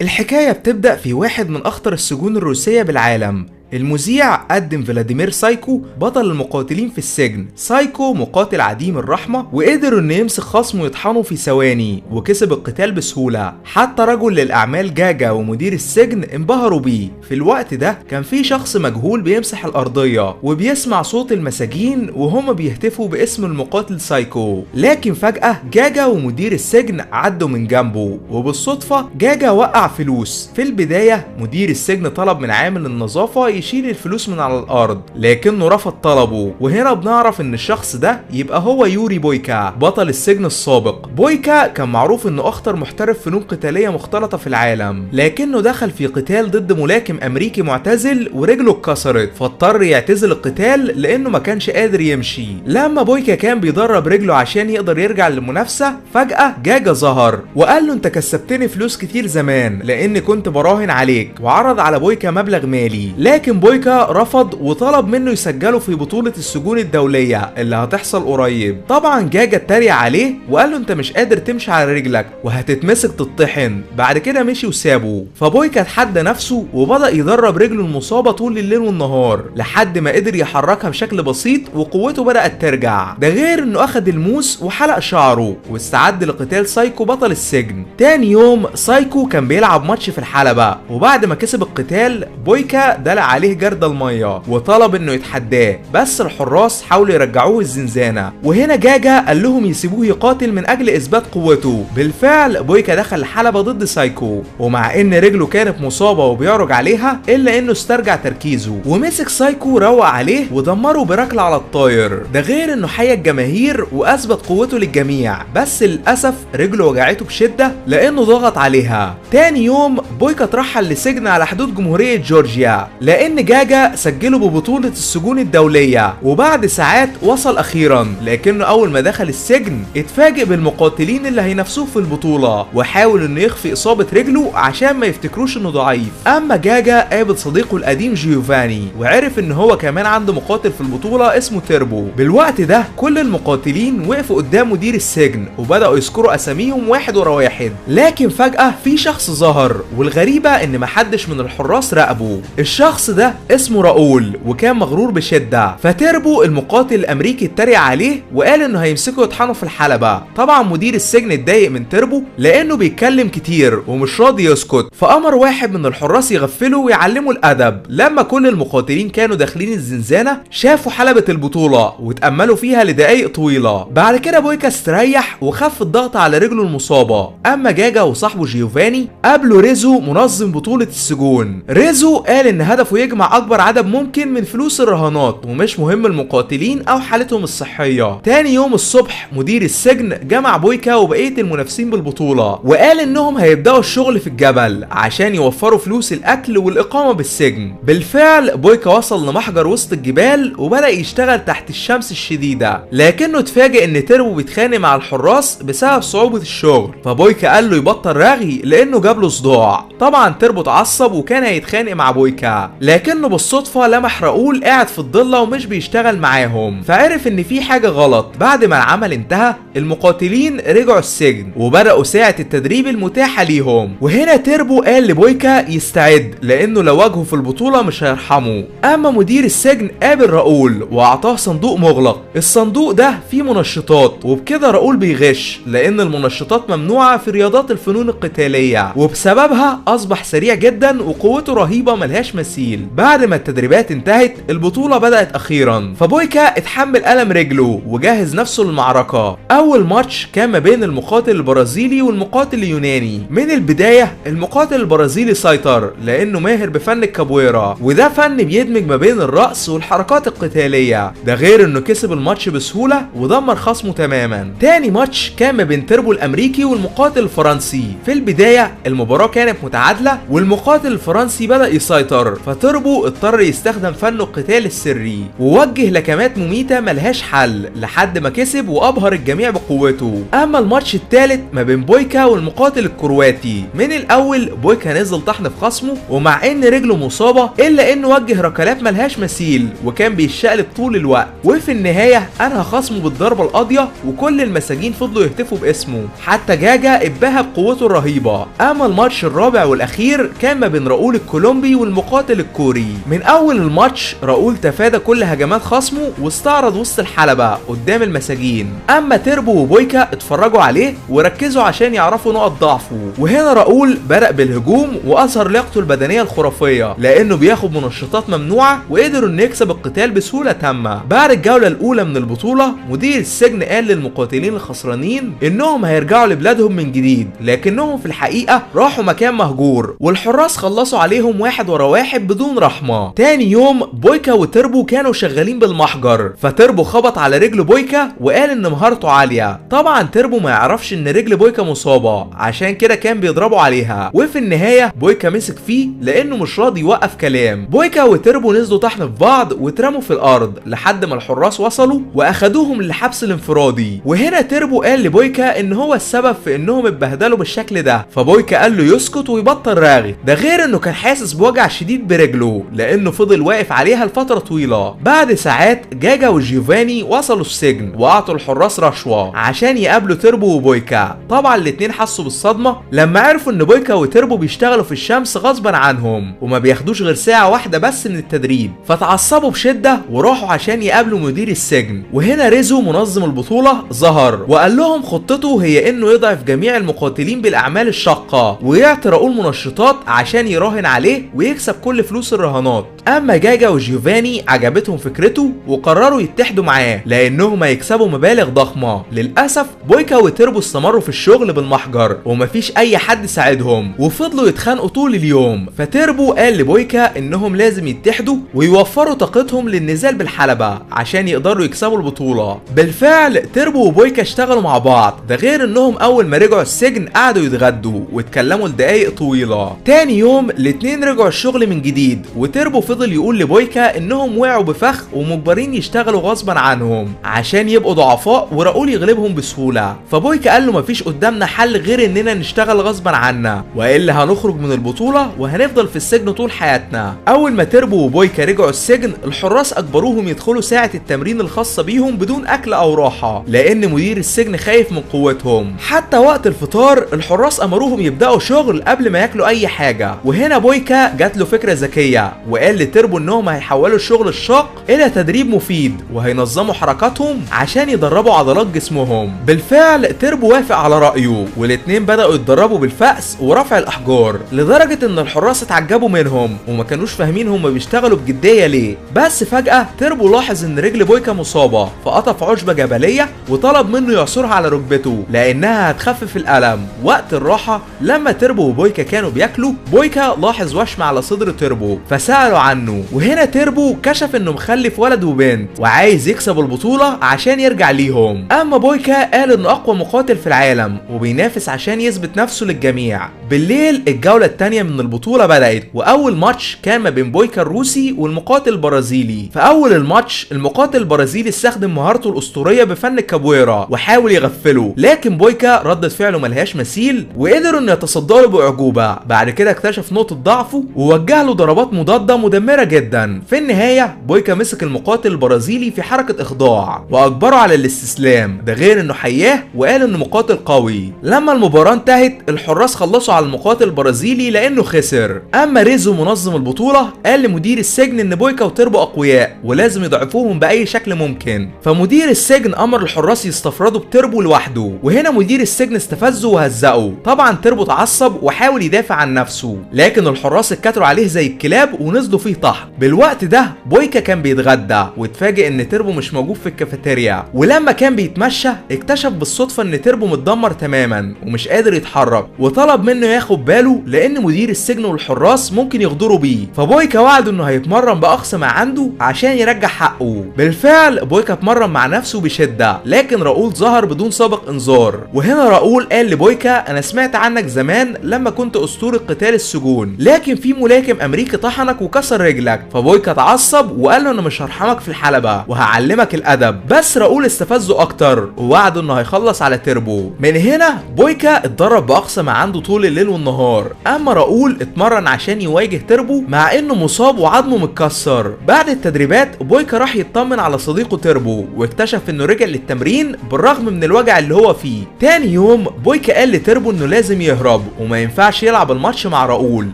الحكاية بتبدأ في واحد من أخطر السجون الروسية بالعالم. المذيع قدم فلاديمير سايكو بطل المقاتلين في السجن. سايكو مقاتل عديم الرحمة، وقدر انه يمسك خصمه ويطحنه في ثواني وكسب القتال بسهولة. حتى رجل للأعمال جاجا ومدير السجن انبهروا بيه. في الوقت ده كان في شخص مجهول بيمسح الأرضية وبيسمع صوت المساجين وهم بيهتفوا باسم المقاتل سايكو، لكن فجأة جاجا ومدير السجن عدوا من جنبه، وبالصدفة جاجا وقع فلوس. في البداية مدير السجن طلب من عامل النظافة يشيل الفلوس من على الارض، لكنه رفض طلبه. وهنا بنعرف ان الشخص ده يبقى هو يوري بويكا بطل السجن السابق. بويكا كان معروف انه اخطر محترف فنون قتالية مختلطة في العالم، لكنه دخل في قتال ضد ملاكم امريكي معتزل ورجله اتكسرت، فاضطر يعتزل القتال لانه ما كانش قادر يمشي. لما بويكا كان بيدرب رجله عشان يقدر يرجع للمنافسة، فجأة جاجا ظهر وقال له انت كسبتني فلوس كتير زمان لان كنت براهن عليك، وعرض على بويكا مبلغ مالي، لكن بويكا رفض وطلب منه يسجله في بطولة السجون الدولية اللي هتحصل قريب. طبعا جاجا اتريق عليه وقال له انت مش قادر تمشي على رجلك وهتتمسك تطحن. بعد كده مشي وسابه. فبويكا اتحدى نفسه وبدأ يدرب رجله المصابة طول الليل والنهار لحد ما قدر يحركها بشكل بسيط وقوته بدأت ترجع. ده غير انه اخد الموس وحلق شعره واستعد لقتال سايكو بطل السجن. تاني يوم سايكو كان بيلعب ماتش في الحلبة، وبعد ما كسب القتال بويكا دلع عليه جرد المية وطلب انه يتحداه، بس الحراس حاولوا يرجعوه الزنزانة. وهنا جاجا قال لهم يسيبوه يقاتل من اجل اثبات قوته. بالفعل بويكا دخل الحلبة ضد سايكو، ومع ان رجله كانت مصابه وبيعرج عليها الا انه استرجع تركيزه ومسك سايكو روق عليه ودمره بركله على الطاير. ده غير انه حيا الجماهير واثبت قوته للجميع، بس للاسف رجله وجعته بشده لانه ضغط عليها. تاني يوم بويكا اترحل لسجن على حدود جمهورية جورجيا لان جاجا سجله ببطولة السجون الدولية، وبعد ساعات وصل اخيرا، لكنه اول ما دخل السجن اتفاجئ بالمقاتلين اللي هينافسوه في البطولة، وحاول انه يخفي اصابة رجله عشان ما يفتكروش انه ضعيف. اما جاجا قابل صديقه القديم جيوفاني وعرف ان هو كمان عنده مقاتل في البطولة اسمه تيربو. بالوقت ده كل المقاتلين وقفوا قدام مدير السجن وبدأوا يذكروا اساميهم واحد ورا واحد، لكن فجأة في شخص ظهر، والغريبة ان محدش من الحراس راقبه. الشخص ده اسمه راؤول وكان مغرور بشدة، فتربو المقاتل الامريكي اتريق عليه وقال انه هيمسكه يطحنه في الحلبة. طبعا مدير السجن اتضايق من تربو لانه بيتكلم كتير ومش راضي يسكت، فامر واحد من الحراس يغفله ويعلمه الادب. لما كل المقاتلين كانوا داخلين الزنزانة شافوا حلبة البطولة واتأملوا فيها لدقايق طويلة. بعد كده بويكا استريح وخف الضغط على رجله المصابة. اما جاجا وصاحبه جيوفاني قابلوا ريزو منظم بطولة السجون. ريزو قال ان هدفه يجمع اكبر عدد ممكن من فلوس الرهانات ومش مهم المقاتلين او حالتهم الصحية. تاني يوم الصبح مدير السجن جمع بويكا وبقية المنافسين بالبطولة وقال انهم هيبداوا الشغل في الجبل عشان يوفروا فلوس الاكل والاقامة بالسجن. بالفعل بويكا وصل لمحجر وسط الجبال وبدا يشتغل تحت الشمس الشديدة، لكنه اتفاجئ ان تيربو بيتخانق مع الحراس بسبب صعوبة الشغل، فبويكا قال له يبطل رغي لانه جاب له صداع. طبعا تيربو اتعصب وكان هيتخانق مع بويكا، لكنه بالصدفة لمح راؤول قاعد في الضلة ومش بيشتغل معاهم، فعرف ان في حاجة غلط. بعد ما العمل انتهى المقاتلين رجعوا السجن وبدأوا ساعة التدريب المتاحة ليهم. وهنا تيربو قال لبويكا يستعد لانه لو واجهه في البطولة مش هيرحمه. اما مدير السجن قابل راؤول واعطاه صندوق مغلق، الصندوق ده فيه منشطات، وبكده راؤول بيغش لان المنشطات ممنوعة في رياضات الفنون القتالية، وبسببها اصبح سريع جدا وقوته رهيبة ملهاش مثيل. بعد ما التدريبات انتهت البطولة بدأت اخيرا، فبويكا اتحمل ألم رجله وجهز نفسه للمعركة. اول ماتش كان ما بين المقاتل البرازيلي والمقاتل اليوناني. من البداية المقاتل البرازيلي سيطر لانه ماهر بفن الكابويرا، وده فن بيدمج ما بين الرقص والحركات القتالية، ده غير انه كسب الماتش بسهولة ودمر خصمه تماما. تاني ماتش كان ما بين تيربو الامريكي والمقاتل الفرنسي. في البداية المباراة كانت متعادلة والمقاتل الفرنسي بدأ يسيطر، فتربو اضطر يستخدم فنه القتالي القتال السري، ووجه لكمات مميتة ملهاش حل لحد ما كسب وابهر الجميع بقوته. اما الماتش الثالث ما بين بويكا والمقاتل الكرواتي، من الاول بويكا نزل طحن في خصمه، ومع ان رجله مصابة الا انه وجه ركلات ملهاش مثيل وكان بيشقلب طول الوقت، وفي النهاية انهى خصمه بالضربة القاضية وكل المساجين فضلوا يهتفوا باسمه، حتى جاجا اباها بقوته الرهيبة. اما الماتش الرابع والاخير كان ما بين راؤول الكولومبي والمقاتل الكوري. من اول الماتش راؤول تفادى كل هجمات خصمه واستعرض وسط الحلبة قدام المساجين، اما تيربو وبويكا اتفرجوا عليه وركزوا عشان يعرفوا نقط ضعفه. وهنا راؤول بدأ بالهجوم واظهر لياقته البدنية الخرافية لانه بياخد منشطات ممنوعة، وقدر انه يكسب القتال بسهولة تامة. بعد الجولة الاولى من البطولة مدير السجن قال للمقاتلين الخسرانين انهم هيرجعوا لبلادهم من جديد، لكنهم في الحقيقة راحوا مكان مهجور والحراس خلصوا عليهم واحد ورا واحد بدون رحمة. تاني يوم بويكا وتربو كانوا شغالين بالمحجر، فتربو خبط على رجل بويكا وقال ان مهارته عالية. طبعا تربو ما يعرفش ان رجل بويكا مصابة عشان كده كان بيضربوا عليها، وفي النهاية بويكا مسك فيه لانه مش راضي يوقف كلام. بويكا وتربو نزلوا طحن في بعض واترموا في الارض لحد ما الحراس وصلوا واخدوهم للحبس الانفرادي. وهنا تربو قال لبويكا ان هو السبب في انهم اتبهدلوا بالشكل ده، فبويكا قال له يسكت ويبطل رغي، ده غير انه كان حاسس بوجع شديد برجله لانه فضل واقف عليها لفترة طويلة. بعد ساعات جاجا وجيوفاني وصلوا السجن واعطوا الحراس رشوة عشان يقابلوا تربو وبويكا. طبعا الاتنين حسوا بالصدمة لما عرفوا ان بويكا وتربو بيشتغلوا في الشمس غصبا عنهم وما بياخدوش غير ساعة واحدة بس من التدريب، فتعصبوا بشدة وراحوا عشان يقابلوا مدير السجن. وهنا ريزو منظم البطولة ظهر وقال لهم خطته هي انه يضعف جميع المقاتلين بالاعمال الشاقة ويعطي راؤول منشطات عشان يراهن عليه ويكسب كل فلوس الرهانات. اما جاجا وجيوفاني عجبتهم فكرته وقرروا يتحدوا معاه لانهم هيكسبوا مبالغ ضخمة. للاسف بويكا وتربو استمروا في الشغل بالمحجر ومفيش اي حد ساعدهم وفضلوا يتخانقوا طول اليوم. فتربو قال لبويكا انهم لازم يتحدوا ويوفروا طاقتهم للنزال بالحلبة عشان يقدروا يكسبوا البطولة. بالفعل تربو وبويكا اشتغلوا مع بعض، ده غير انهم اول ما رجعوا السجن قعدوا يتغدوا واتكلموا لدقايق طويلة. تاني يوم الاتنين رجعوا الشغل من جديد، وتربو فضل يقول لبويكا انهم وقعوا بفخ ومجبرين يشتغلوا غصبا عنهم عشان يبقوا ضعفاء وراؤول يغلبهم بسهولة. فبويكا قال له مفيش قدامنا حل غير اننا نشتغل غصبا عنا والا هنخرج من البطولة وهنفضل في السجن طول حياتنا. اول ما تربو وبويكا رجعوا السجن الحراس اجبروهم يدخلوا ساعة التمرين الخاصة بيهم بدون اكل او راحة لان مدير السجن خايف من قوتهم. حتى وقت الفطار الحراس امروهم يبداوا شغل قبل ما ياكلوا اي حاجة. وهنا بويكا جات له فكرة ذكية وقال لتربو انهم هيحولوا الشغل الشاق الى تدريب مفيد وهينظموا حركاتهم عشان يدربوا عضلات جسمهم. بالفعل تربو وافق على رأيه والاتنين بدأوا يتدربوا بالفأس ورفع الأحجار لدرجة ان الحراس اتعجبوا منهم وما كانوش فاهمين هما بيشتغلوا بجدية ليه. بس فجأة تربو لاحظ ان رجل بويكا مصابة فقطف عشبة جبلية وطلب منه يعصرها على ركبته لانها هتخفف الألم. وقت الراحة لما تربو وبويكا كانوا بياكلوا بويكا لاحظ وشم على صدر تربو فسألوا عنه، وهنا تربو كشف انه مخلف ولد وبنت وعايز يكسب البطولة عشان يرجع ليهم. اما بويكا قال انه اقوى مقاتل في العالم وبينافس عشان يثبت نفسه للجميع. بالليل الجولة الثانية من البطولة بدأت، واول ماتش كان ما بين بويكا الروسي والمقاتل البرازيلي. في اول الماتش المقاتل البرازيلي استخدم مهارته الاسطورية بفن الكابويرا وحاول يغفله، لكن بويكا ردة فعله ملهاش مثيل وقدر انه يتصدى له باعجوبة. بعد كده اكتشف نقطة ضعفه ووجه له ضربات مضادة مدمرة جدا. في النهاية بويكا مسك المقاتل البرازيلي في حركة اخضاع واجبره على الاستسلام، ده غير انه حياة وقال انه مقاتل قوي. لما المباراة انتهت الحراس خلصوا على المقاتل البرازيلي لانه خسر. اما ريزو منظم البطولة قال لمدير السجن ان بويكا وتربو اقوياء ولازم يضعفوهم باي شكل ممكن، فمدير السجن امر الحراس يستفردوا بتربو لوحده، وهنا مدير السجن استفزه وهزقه. طبعا تربو اتعصب وحاول يدافع عن نفسه لكن الحراس اتكتروا عليه زي الكلاب ونزلوا فيه طحن. بالوقت ده بويكا كان بيتغدى واتفاجئ ان تربو مش موجود في الكافيتيريا، ولما كان بيتمشى اكتشف بالصدفة ان تربو متدمر تماما ومش قادر يتحرك، وطلب منه ياخد باله لان مدير السجن والحراس ممكن يغدروا بيه. فبويكا وعده انه هيتمرن باقصى ما عنده عشان يرجع حقه. بالفعل بويكا اتمرن مع نفسه بشده، لكن راؤول ظهر بدون سابق انذار. وهنا راؤول قال لبويكا انا سمعت عنك زمان لما كنت اسطورة قتال السجون، لكن في ملاكم امريكي طحنك وكسر هكسر رجلك. فبويكا اتعصب وقال له انا مش هرحمك في الحلبة وهعلمك الادب، بس راؤول استفزه اكتر ووعده انه هيخلص على تيربو. من هنا بويكا اتدرب باقصى ما عنده طول الليل والنهار، اما راؤول اتمرن عشان يواجه تيربو مع انه مصاب وعظمه متكسر. بعد التدريبات بويكا راح يطمن على صديقه تيربو واكتشف انه رجع للتمرين بالرغم من الوجع اللي هو فيه. تاني يوم بويكا قال لتيربو انه لازم يهرب وما ينفعش يلعب الماتش مع راؤول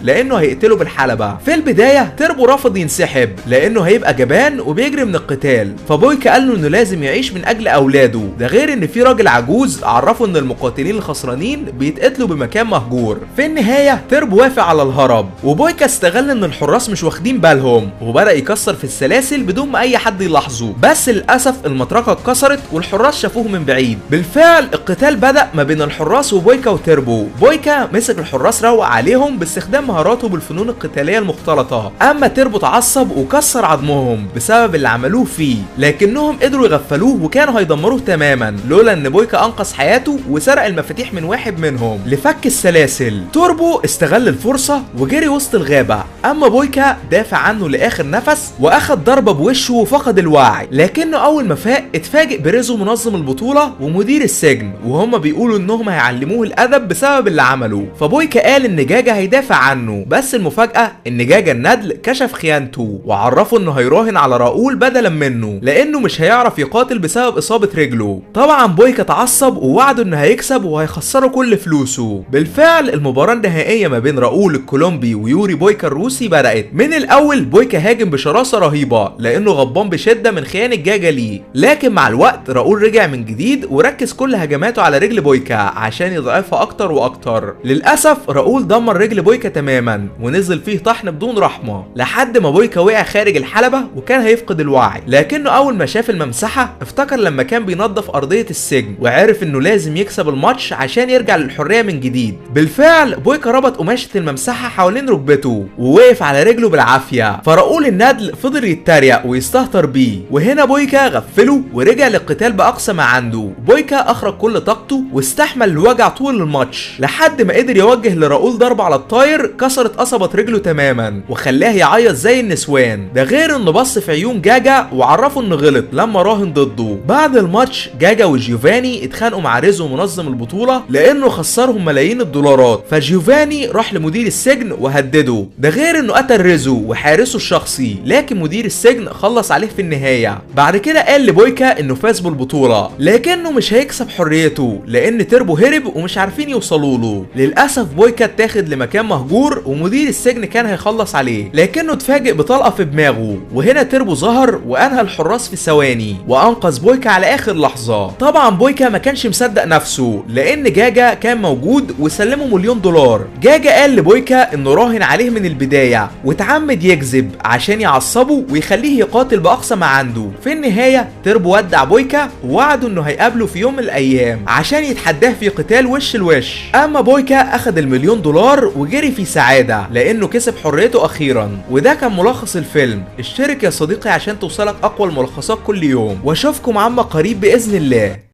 لانه هيقتله بالحلبة. في البداية تيربو رفض ينسحب لانه هيبقى جبان وبيجري من القتال، فبويكا قال له انه لازم يعيش من اجل اولاده، ده غير ان في راجل عجوز عرفه ان المقاتلين الخسرانين بيتقتلوا بمكان مهجور. في النهاية تيربو وافق على الهرب، وبويكا استغل ان الحراس مش واخدين بالهم وبدأ يكسر في السلاسل بدون ما اي حد يلاحظه، بس للاسف المطرقة اتكسرت والحراس شافوه من بعيد. بالفعل القتال بدأ ما بين الحراس وبويكا وتيربو. بويكا مسك الحراس روق عليهم باستخدام مهاراته بالفنون القتالية المختلطة، اما تيربو اتعصب وكسر عظمهم بسبب اللي عملوه فيه، لكنهم قدروا يغفلوه وكانوا هيدمروه تماما لولا ان بويكا انقذ حياته وسرق المفاتيح من واحد منهم لفك السلاسل. توربو استغل الفرصة وجري وسط الغابة، اما بويكا دافع عنه لاخر نفس واخد ضربة بوشه وفقد الوعي، لكنه اول ما فاق اتفاجئ بريزو منظم البطولة ومدير السجن وهم بيقولوا انهم هيعلموه الادب بسبب اللي عمله. فبويكا قال ان جاجا هيدافع عنه، بس المفاجأة ان جاجا الندل كشف خيانته وعرفه انه هيراهن على راؤول بدلا منه لانه مش هيعرف يقاتل بسبب اصابة رجله. طبعا بويكا اتعصب ووعده انه هيكسب وهيخسره كل فلوسه. بالفعل المباراة النهائية ما بين راؤول الكولومبي ويوري بويكا الروسي بدأت. من الاول بويكا هاجم بشراسة رهيبة لانه غضبان بشدة من خيانة جاجا ليه، لكن مع الوقت راؤول رجع من جديد وركز كل هجماته على رجل بويكا عشان يضعفها اكتر واكتر. للاسف راؤول دمر رجل بويكا تماما ونزل فيه طحن بدون رحمة لحد ما بويكا وقع خارج الحلبة وكان هيفقد الوعي، لكنه اول ما شاف الممسحة افتكر لما كان بينظف ارضية السجن وعرف انه لازم يكسب الماتش عشان يرجع للحرية من جديد. بالفعل بويكا ربط قماشة الممسحة حوالين ركبته ووقف على رجله بالعافية، فراؤول الندل فضل يتريق ويستهتر بيه، وهنا بويكا غفلة ورجع للقتال باقصى ما عنده. بويكا اخرج كل طاقته واستحمل الوجع طول الماتش لحد ما قدر يوجه لراؤول ضربة على الطاير كسرت قصبة رجله تماما وخلاه يعيط زي النسوان، ده غير انه بص في عيون جاجا وعرفه انه غلط لما راهن ضده. بعد الماتش جاجا وجيوفاني اتخانقوا مع ريزو منظم البطولة لانه خسرهم ملايين الدولارات، فجيوفاني راح لمدير السجن وهدده، ده غير انه قتل ريزو وحارسه الشخصي، لكن مدير السجن خلص عليه في النهاية. بعد كده قال لبويكا انه فاز بالبطولة لكنه مش هيكسب حريته لان تيربو هرب ومش عارفين يوصلوا له. للاسف بويكا اتاخد لمكان مهجور ومدير السجن كان هيخلص عليه، لكنه اتفاجئ بطلقة في دماغه، وهنا تيربو ظهر وانهى الحراس في ثواني وانقذ بويكا على اخر لحظة. طبعا بويكا ما كانش مصدق نفسه لان جاجا كان موجود وسلمه $1,000,000. جاجا قال لبويكا انه راهن عليه من البداية واتعمد يكذب عشان يعصبه ويخليه يقاتل باقصى ما عنده. في النهاية تيربو ودع بويكا ووعده انه هيقابله في يوم من الايام عشان يتحداه في قتال وش الوش. اما بويكا اخد $1,000,000 وجري في سعادة لانه كسب حريته اخيرا. وده كان ملخص الفيلم. اشترك يا صديقي عشان توصلك اقوى الملخصات كل يوم، واشوفكم عما قريب باذن الله.